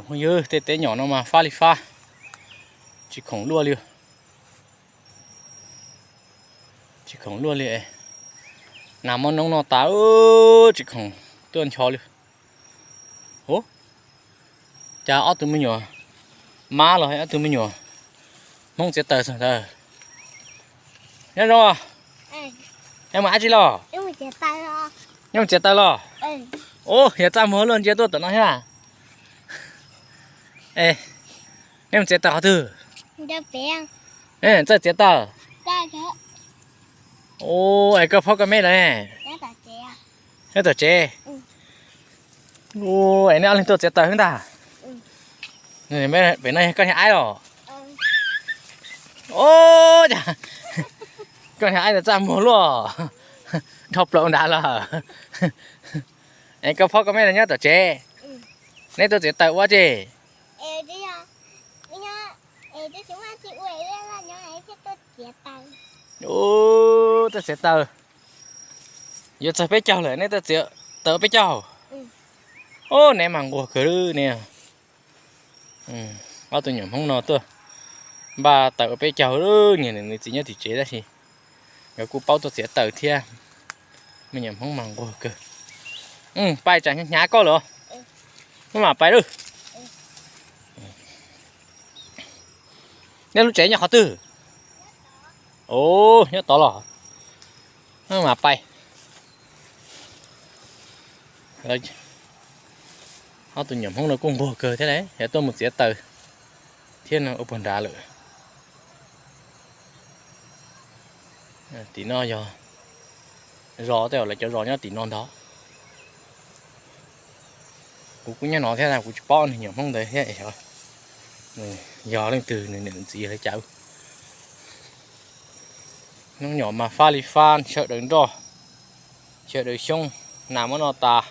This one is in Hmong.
Yog, tej teb nyom no mas fab li fab, tsis khoom luaj li. Tsis khoom luaj li. Nas muab noob no tas, tsis khoom tuaj ncho li. Ub, cas ob tug me nyuam mab los ob tug me nyuam Hmoob txiav taws xwb ntag. Nyob zoo, neb mus dab tsi los? Neb mus txiav taws los? Ub, yog txaj muag luaj ntsia tuaj tom no thiab. Neb mus txiav taws qhov twg? Txawj txiav taws. Ub, es koj phob koj me lawm ne? Nyob tom tsev. Ub, es neb ob leeg tuaj txiav taws xwb ntag. Pem no yog koj niag aib los? Ub, cas koj niag aib ntawd txaj muag luaj, dhau plaws nrad lawm. Es koj phob koj me los nyob tom tsev. Neb tuaj txiav taws ua tsi? Ub, tuaj txiav taws. Yuav txog peb caug lawm neb tuaj txiav taws ua peb caug. Ub, neb mas nquag kawg ne. Ob tug nyuam Hmoob no tuaj npaj taws ua peb caug, niag nws txiv nyob tim tsev tab sis nkawd kuj paub tuaj txiav taws thiab. Me nyuam Hmoob mas nquag kawg. Pais tsam hnyav koj lawm, maj mam pais lawm. Nej lub tsev nyob qhov twg? Ub, nyob tod los. Maj mam pais. Ob tug nyuam Hmoob no kuj nquag kawg thiab, yog tuaj mus txiav taws thiab no ua puag nrad lawm. Tim no yog zos, tej zaum lawv cov zos nyob tim no ntag. Kuv kuj nyob no thiab, kuv tsis paub nws nyuam Hmoob ntawd thiab, yog leej twg nws niam nws txiv lawv cawv. Hnub nyom mas fab li fab, sawv daws nroj, sawv daws xyoob, nas muab noj tas.